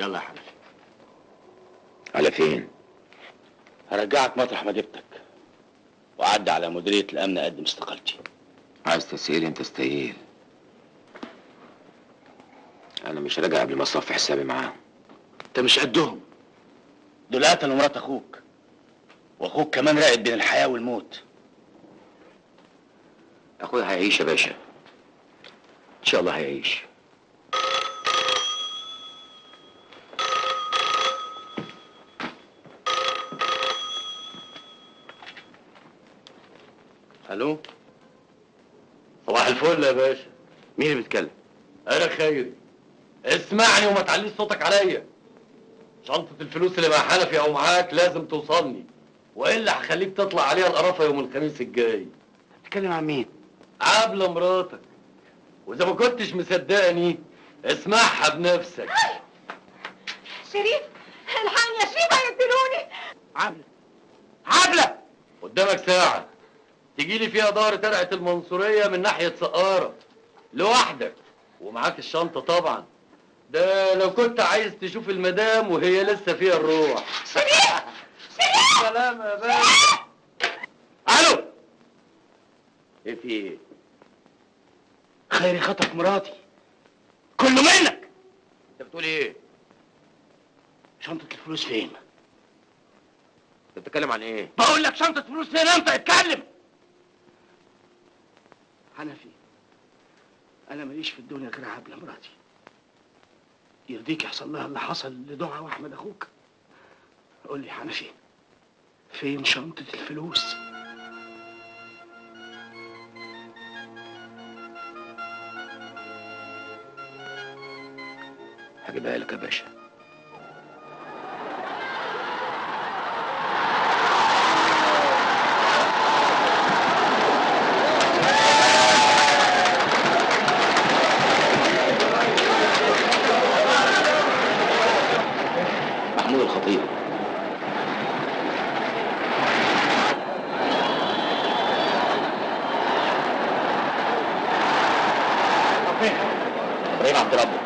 يلا يا حنفي. على فين؟ هرجعك مطرح ما جبتك، وأعدي على مديرية الأمن أقدم استقالتي. عايز تسهيل انت استهيل. أنا مش راجع قبل ما أصفي حسابي معاهم. أنت مش قدهم، دول قتلوا مرات أخوك، وأخوك كمان راقد بين الحياة والموت. أخويا هيعيش يا باشا، إن شاء الله هيعيش. الو، صباح الفل يا باشا. مين اللي بيتكلم؟ انا خيري. اسمعني وما تعليش صوتك عليا. شنطة الفلوس اللي مع حنفي او معاك لازم توصلني، والا هخليك تطلع عليها القرافة يوم الخميس الجاي. بتتكلم عن مين؟ عابلة مراتك، واذا ما كنتش مصدقني اسمعها بنفسك. شريف الحقني يا شريف، هيقتلوني. عابلة، عابلة، قدامك ساعة تجيلي فيها دار ترعة المنصورية من ناحية سقارة لوحدك، ومعاك الشنطة طبعا. ده لو كنت عايز تشوف المدام وهي لسه فيها الروح. شريف، شريف، سلام يا باشا. الو، ايه في ايه؟ خيري خطف مراتي، كله منك. انت بتقول ايه؟ شنطة الفلوس فين؟ انت بتتكلم عن ايه؟ بقول لك شنطة فلوس فين؟ انت اتكلم. حنفي، أنا ماليش في الدنيا غير عبلة مراتي. يرضيك يحصل لها اللي حصل لدعاء وأحمد أخوك؟ قول لي حنفي، فين شنطة الفلوس؟ هجيبها لك يا باشا. محمود الخطيب. ابراهيم عبد ربه.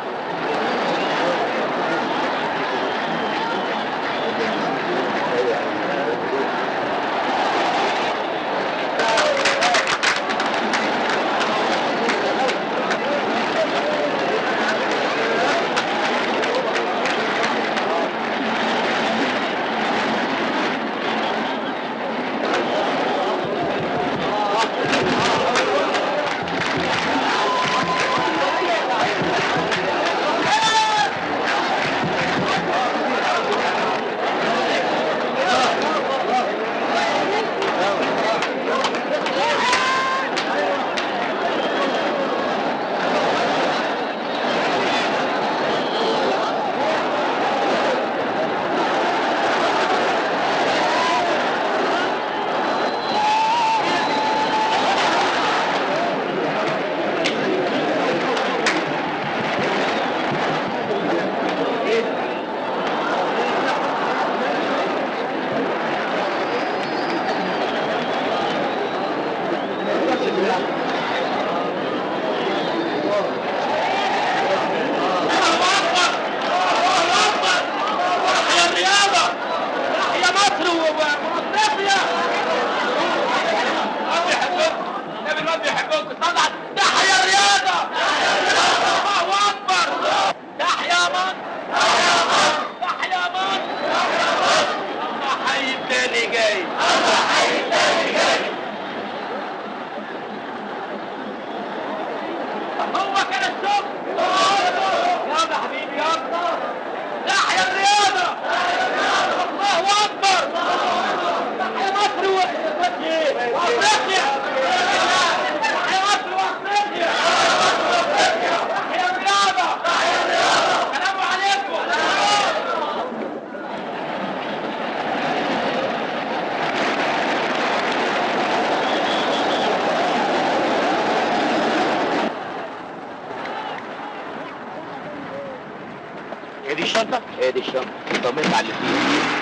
هي دي الشنطة؟ هي دي الشنطة، طمنت على اللي فيها.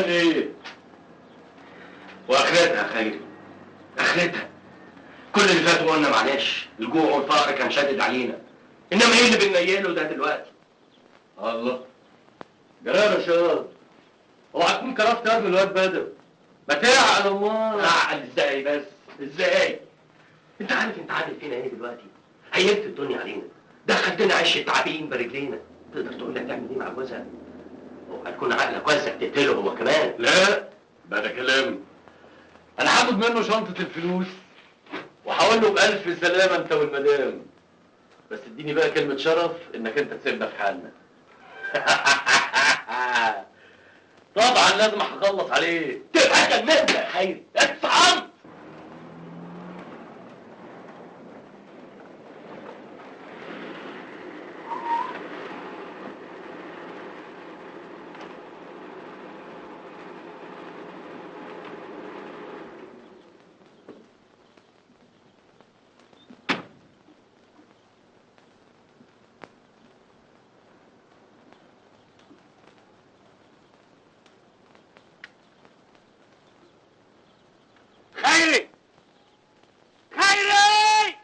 قلقان ليه؟ واخرتها يا خيري، اخرتها كل اللي فات وقلنا معلش، الجوع والفقر كان شدد علينا، انما ايه اللي بننيله ده دلوقتي؟ الله، جرى يا رشاد، اوعى تكون كرفت يا ابن الواد بدر. ما تعقل امال. اعقل ازاي بس؟ ازاي؟ انت عارف انت عامل فينا ايه دلوقتي؟ هيلت الدنيا علينا، دخلتنا عش التعابين برجلينا. تقدر تقول لي هتعمل ايه مع جوزها؟ اوعى تكون عقلك وزك تقتله هو كمان. لا بقى ده كلام. انا هاخد منه شنطة الفلوس وهقول له بألف سلامة انت والمدام، بس اديني بقى كلمة شرف انك انت تسيبنا في حالنا. طبعا لازم هخلص عليه. تبقى جننت يا خيري، اتصعبت. خيري، خيري،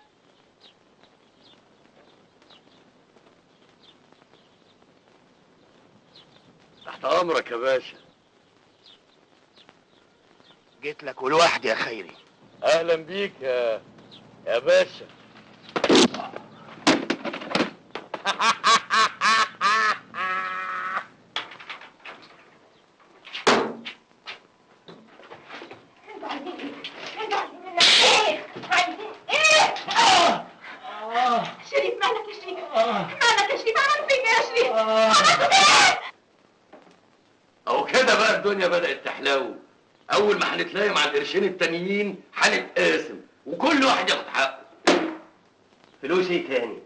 تحت امرك يا باشا. جيت لك ولوحدي يا خيري. اهلا بيك يا باشا. انتوا عايزين ايه؟ انتوا عايزين منا ايه؟ عايزين ايه؟ شريف مالك يا شريف؟ مالك يا شريف؟ عملت فيك ايه يا شريف؟ عملت ايه؟ اهو كده بقى الدنيا بدأت تحلو. اول ما هنتلاقي مع القرشين التانيين هنتقاسم وكل واحد ياخد حقه. فلوس ايه تاني؟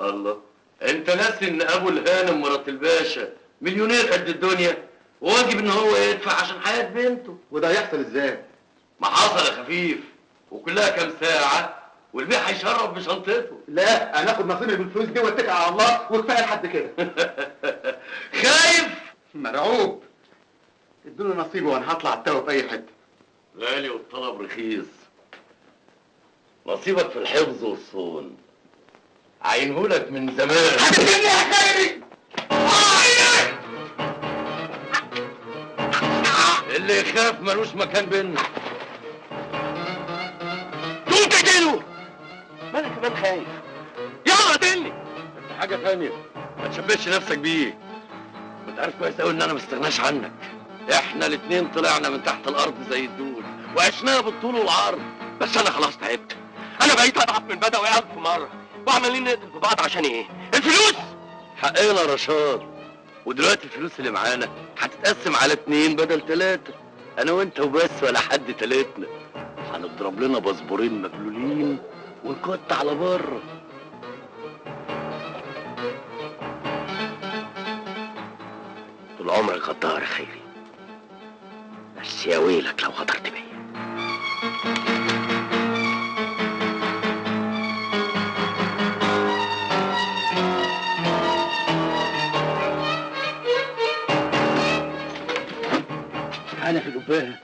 الله، انت ناسي ان ابو الهانم مرات الباشا مليونير قد الدنيا، وواجب ان هو يدفع عشان حياة بنته. وده هيحصل ازاي؟ ما حصل يا خفيف، وكلها كام ساعة والبيع هيشرب بشنطته. لا، انا اخد نصيبي بالفلوس دي واتكل على الله وكفاية لحد كده. خايف؟ مرعوب. ادوني نصيبي وانا هطلع التوه في اي حتة. غالي والطلب رخيص. نصيبك في الحفظ والصون عينهولك من زمان. هتسيبني يا خيري؟ اللي يخاف ملوش مكان بينا. تقوم تقتله؟ ما انا كمان خايف. يلا قتلني. انت حاجة ثانية، ما تشبهش نفسك بيه. انت عارف كويس قوي ان انا ما استغناش عنك. احنا الاتنين طلعنا من تحت الارض زي الدول وعشناها بالطول والعرض. بس انا خلاص تعبت، انا بقيت اضعف من بدوي 1000 مرة، وعمالين نقتل في بعض عشان ايه؟ الفلوس؟ حقنا رشاد، ودلوقتي الفلوس اللي معانا هتتقسم على 2 بدل 3، انا وانت وبس ولا حد تالتنا. هنضرب لنا باسبورين مبلولين ونكت على بره. طول عمرك غدار يا خيري، بس يا ويلك لو غدرت بيا. انا في القبايه.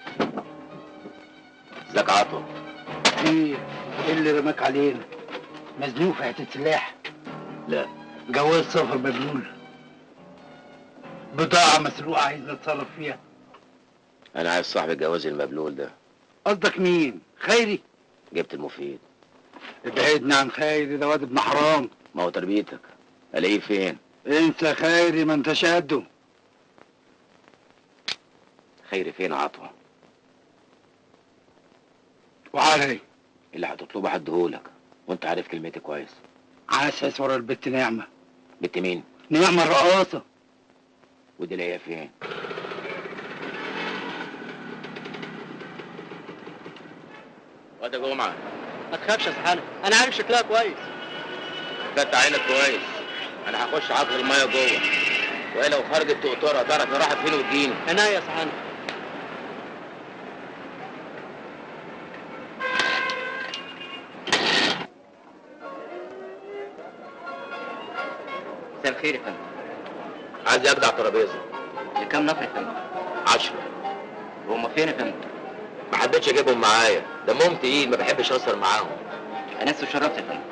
ازيك يا عطوة؟ ايه اللي رماك علينا؟ مزنوق في حتة سلاح؟ لا. جواز سفر مبلول، بضاعة مسروقه عايز نتصرف فيها. انا عايز صاحب الجواز المبلول ده. قصدك مين؟ خيري؟ جبت المفيد. ابعدنا عن خيري، ده واد ابن حرام. ما هو تربيتك، الاقيه فين؟ انسى خيري، ما انتش قده. خيري فين يا عطوة؟ وعلى ايه؟ اللي هتطلبه هديهولك، وانت عارف كلمتي كويس. عسس ورا البت نعمة. بنت مين؟ نعمة الرقاصة. ودي الاقيها فين؟ واد يا جمعة. ما تخافش يا سحانة، أنا عارف شكلها كويس. فتح عينك كويس، أنا هخش عقل المية جوه، وهي لو خرجت تقطرها تعرف هي راحت فين وتجيني. عينيا يا سحانة. مساء الخير يا فندم. عايز اجدع ترابيزة. لكام نفر يا فندم؟ 10. وهم فين يا فندم؟ ما حبيتش اجيبهم معايا، دمهم تقيل ما بحبش اهزر معاهم. انا لسه شرفت يا فندم.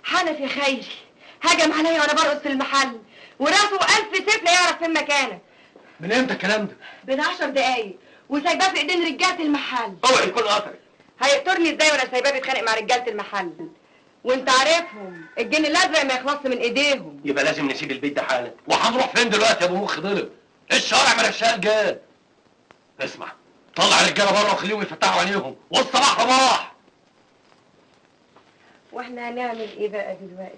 حنفي خيري هجم عليا وانا برقص في المحل، وراسه 1000 سيف لا يعرف فين مكانه. من امتى الكلام ده؟ من 10 دقايق، وسايباه في ايدين رجاله المحل. اوعي يكون قطري. هيقتلني ازاي وانا سايباه بيتخانق مع رجاله المحل؟ وانت عارفهم، الجن الازرق ما يخلصش من ايديهم. يبقى لازم نسيب البيت ده حالا. وهنروح فين دلوقتي يا ابو مخ ضرب؟ الشوارع مرشقه الجاد. اسمع، طلع الرجالة بره وخليهم يفتحوا عينيهم، والصباح رباح. واحنا هنعمل ايه بقى دلوقتي؟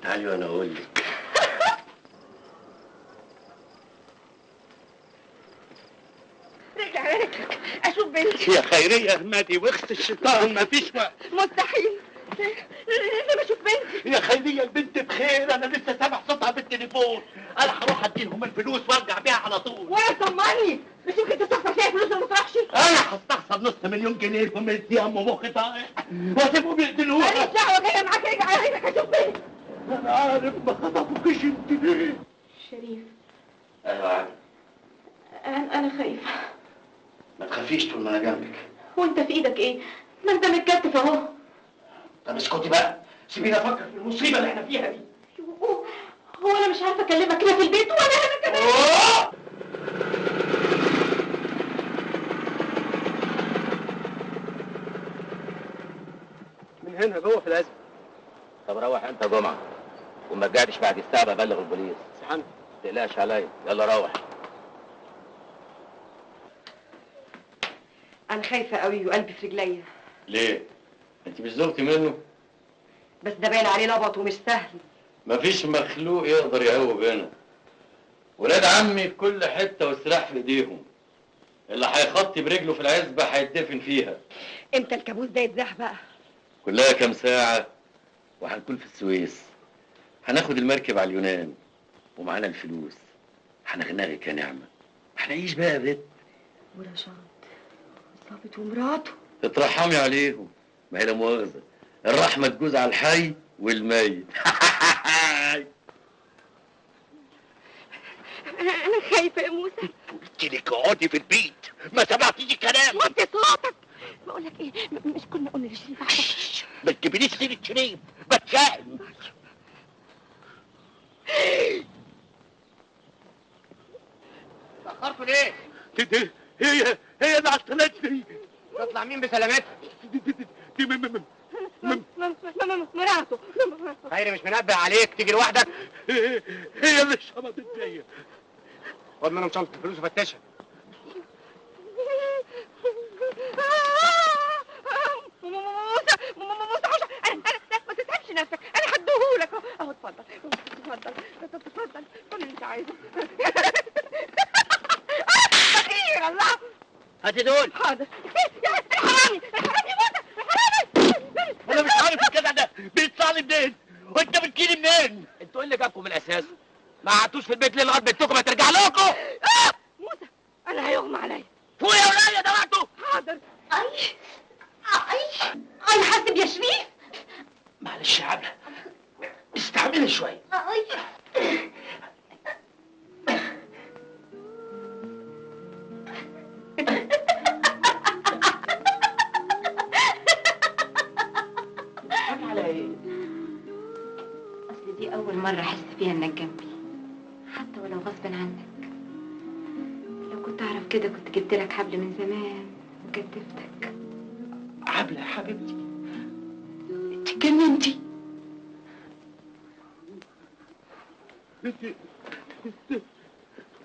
تعالي وانا اقول لك. رجع رجلك اشوف بنتي. يا خيرية يا اغمادي واخت الشيطان، مفيش وقت. مستحيل، لازم اشوف بنتي. يا خيرية البنت بخير، انا لسه سامع صوتها بالتليفون. انا هروح اديلهم الفلوس وارجع بيها على طول. وانا طمني، مش يمكن تستخسر فيها فلوس وما تروحش؟ انا هستخسر 500,000 جنيه في دي ام مخي طايح واسيبهم يقتلوها. ماليش دعوه، جاية معاك. ارجع على رجلك اشوف بنتي. انا عارف ما خطفوكيش انت ليه. شريف. ايوه يا عم. انا خايفة. ما تخافيش طول ما انا جنبك. وانت في ايدك ايه؟ ما انت متكتف اهو. طب اسكتي بقى، سيبيني افكر في المصيبة اللي احنا فيها دي. هو انا مش عارفه اكلمك لا في البيت ولا انا كمان. من هنا جوه في الازمة. طب روح انت يا جمعه، وما رجعتش بعد الساعة ببلغ البوليس. سحنت. ما تقلقش عليا، يلا روح. انا خايفة قوي وقلبي في رجليا. ليه؟ انت مش زوجتي منه؟ بس ده باين عليه لبط ومش سهل. مفيش مخلوق يقدر يعوب هنا. ولاد عمي في كل حتة والسلاح في ايديهم. اللي هيخطي برجله في العزبة هيتدفن فيها. امتى الكابوس ده يتزاح بقى؟ كلها كام ساعة وهنكون في السويس. هناخد المركب على اليونان ومعانا الفلوس. هنغنغك يا نعمه. هنعيش بقى يا بت. ورشاد الظابط ومراته. اترحمي عليهم، ما هي لا مؤاخذة الرحمة تجوز على الحي والميت. انا خايفة يا موسى. قلت لك اقعدي في البيت، ما سمعتيش الكلام. وطي صوتك. بقول لك ايه، مش كنا قلنا لشريف احسن؟ ما تجيبليش سيره شريف، بتشائم. اتأخرتوا ليه؟ هي اللي عطلتني. تطلع مين بسلامتها؟ دي مراته. خيري مش منبه عليك تيجي لوحدك؟ هي اللي شبطت فيا. خد منهم شنطة الفلوس وفتشها. موسى موسى حوش، انا ما تتعبش نفسك، انا هديهولك اهو. اتفضل اتفضل اتفضل، كل اللي انت عايزه. خير الله. هاتي دول. حاضر. الحرامي الحرامي موسى الحرامي. انا مش عارف الجدع ده بيطلع لي منين وانت بتجيلي منين؟ انتوا ايه اللي جابكم من الاساس؟ ما قعدتوش في البيت ليه لغاية بنتكم هترجع لكم؟ موسى انا هيغمى عليا. فوق يا وليه ده وقته. حاضر. اي اي اي حاسب يا شريف. معلش يا عبله استحملي شوية. اي على ايه؟ اصل دي اول مرة احس فيها انك جنبي، حتى ولو غصب عنك. لو كنت اعرف كده كنت جبت لك حبل من زمان وكتفتك. عبله يا حبيبتي انت اتجننتي.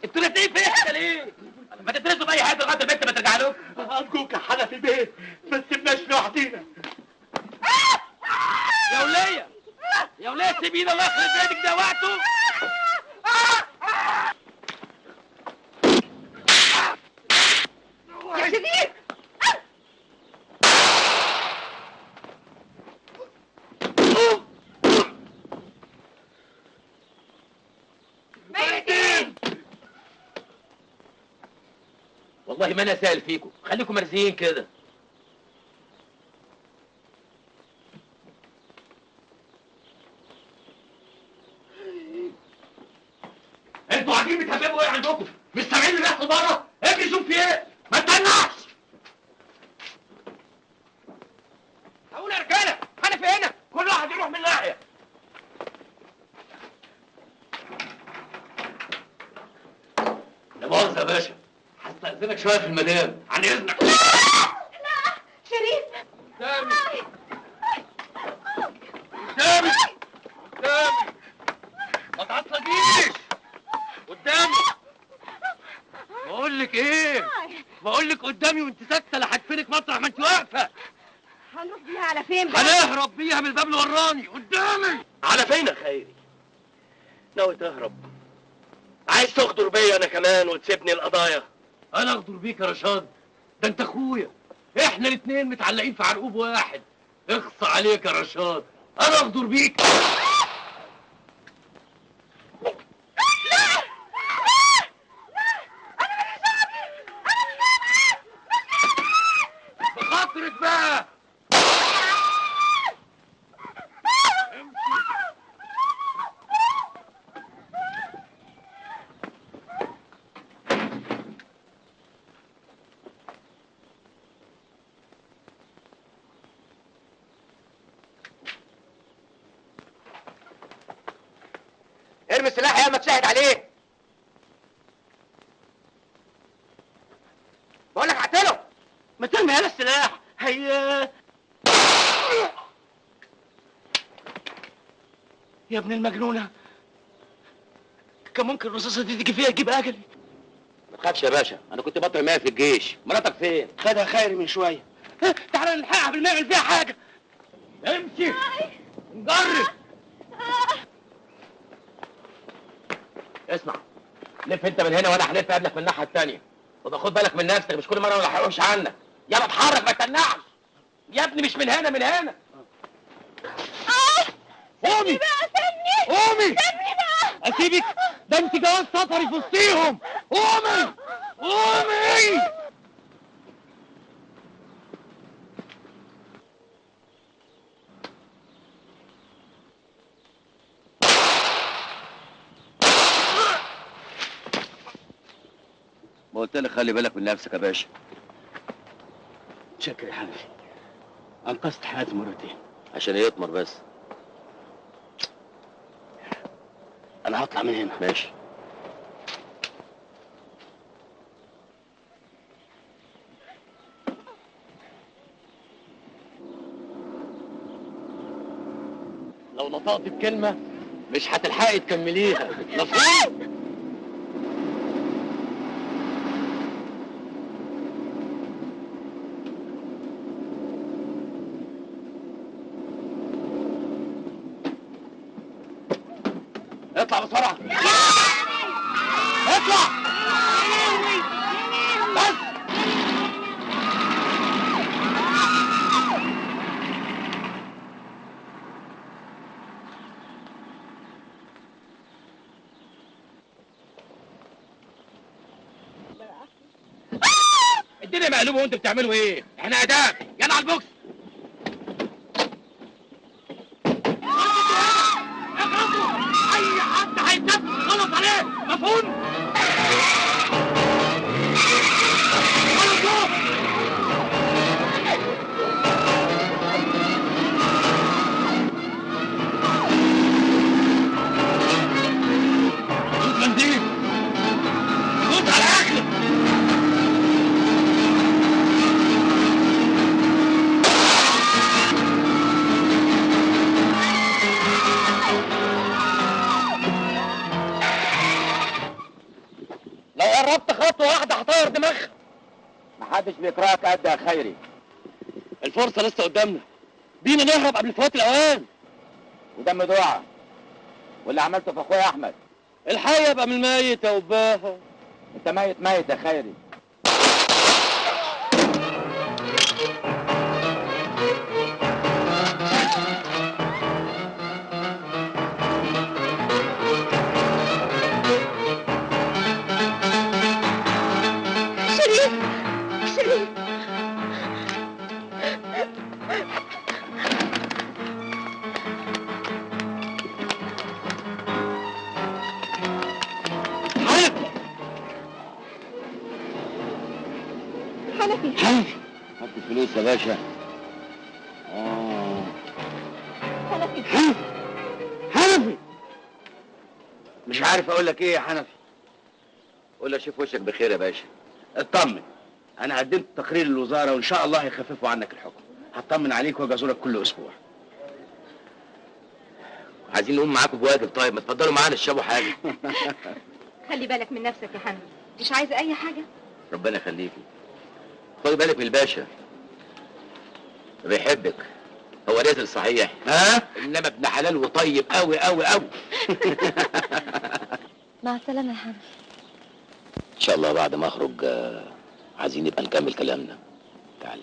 انتوا لازقين فيا كده ليه؟ ما تترزوا باي حاجة لغاية البنت ما ترجع لكم. ارجوك يا حنفي بيه ما تسيبناش لوحدينا. يا وليه يا وليه سيبينا الله يخرب بيتك، ده وقته. يا شريف. ميتين. والله ما انا سائل فيكم، خليكم مرزيين كده. انتوا قاعدين بتهببوا ايه عندكم؟ مش سامعين اللي بيحصل بره؟ اجري شوف في ايه؟ ما تستناش. هقول يا رجاله انا في هنا، كل واحد يروح من ناحية. لا مؤاخذة يا باشا، هستأذنك شوية في المدام، عن اذنك. لا لا شريف. قدامي قدامي قدامي، ما تعصبيش قدامي. بقول لك ايه؟ بقول لك قدامي وانت ساكته، لا هدفنك مطرح ما انت واقفة. هنروح بيها على فين بقى؟ هنهرب بيها من الباب اللي وراني. قدامي. على فين يا خيري؟ ناوي تهرب؟ عايز تغدر بيا انا كمان وتسيبني القضايا؟ انا اغدر بيك يا رشاد؟ ده انت اخويا، احنا الاثنين متعلقين في عرقوب واحد. اخص عليك يا رشاد، انا اغدر بيك. لا لا انا ماليش دعوه، انا مش بخاطرك بقى. لا ما تشاهد عليه. بقول لك اقتله. ما ترمي هذا السلاح. هي يا ابن المجنونة، كان ممكن الرصاصة دي تيجي فيها تجيب اجلي. ما تخافش يا باشا، انا كنت بطل مية في الجيش. مراتك فين؟ خدها خيري من شوية. تعالى نلحقها قبل ما يعمل فيها حاجة. امشي نجرب. اسمع، لف انت من هنا وانا هلف قبلك من الناحية الثانية، وبقى خد بالك من نفسك، مش كل مرة ما لحقوش عنك. يلا اتحرك ما تتنعش يا ابني. مش من هنا، من هنا. قومي بقى، سيبني. قومي سيبني بقى. اسيبك؟ ده انت جواز سفري في وسطيهم. قومي قومي. ما قلت لك خلي بالك من نفسك يا باشا. شكرا يا حنفي، انقذت حياتي مرتين. عشان يطمر بس. انا هطلع من هنا. ماشي. لو نطقت بكلمه مش هتلحقي تكمليها، مفهوم؟ اطلع بسرعة. اطلع بس. الدنيا مقلوبة وانتوا بتعملوا ايه؟ احنا اداب. يلا على البوكس. اي حد هيتنفس غلط عليه، مفهوم؟ دوس بنزين، دوس على اخرك. لو قربت خطوة واحدة هطير دماغها. محدش بيكرهك قد يا خيري. الفرصة لسه قدامنا، بينا نهرب قبل فوات الاوان. ودم دعاء واللي عملته في اخويا احمد. الحي يبقى من الميت يا وباها. انت ميت ميت يا خيري. شريف، شريف. حنفي، حنفي هات الفلوس يا باشا. حنفي، حنفي، حنفي. مش عارف اقول لك ايه يا حنفي. قول لي اشوف وشك بخير يا باشا. اطمن، انا قدمت تقرير للوزارة وان شاء الله هيخففوا عنك الحكم. هطمن عليك واجي ازورك كل اسبوع. عايزين نقوم معاكم بواجب. طيب ما تفضلوا معانا تشربوا حاجة. خلي بالك من نفسك يا حنفي، مش عايزه اي حاجة؟ ربنا يخليكي. خدي بالك من الباشا، بيحبك. هو نازل صحيح، ها؟ انما ابن حلال وطيب قوي قوي قوي. مع السلامة يا حنفي. ان شاء الله بعد ما اخرج عايزين نبقى نكمل كلامنا. تعال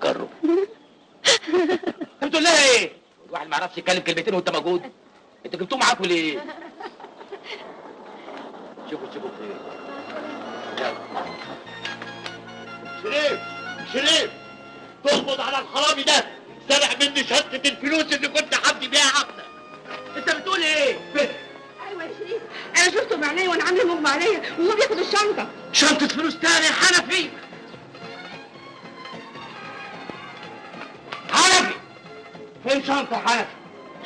جرب. انت بتقول لها ايه؟ الواحد ما يعرفش يتكلم كلمتين وانت موجود. انتوا جبتوه معاكم ليه؟ شوفوا شوفوا بخير. شريف، شريف، تقبض على الحرامي ده، سرق مني شنطة الفلوس اللي كنت حبدي بيها عقدة. انت بتقول ايه؟ ايوه يا شريف، انا شفته بعينيا وانا عامله مغمى عليا وهو بياخد الشنطة. شنطة فلوس تاني يا حنفي. حنفي، فين شنطة حنفي؟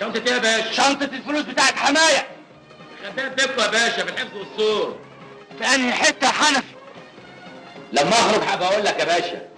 شنطة ايه يا باشا؟ شنطة الفلوس بتاعت حماية. خدام بيتكم يا باشا في الحفظ والصور. في انهي حتة يا حنفي؟ لما اخرج هبقى اقول لك يا باشا.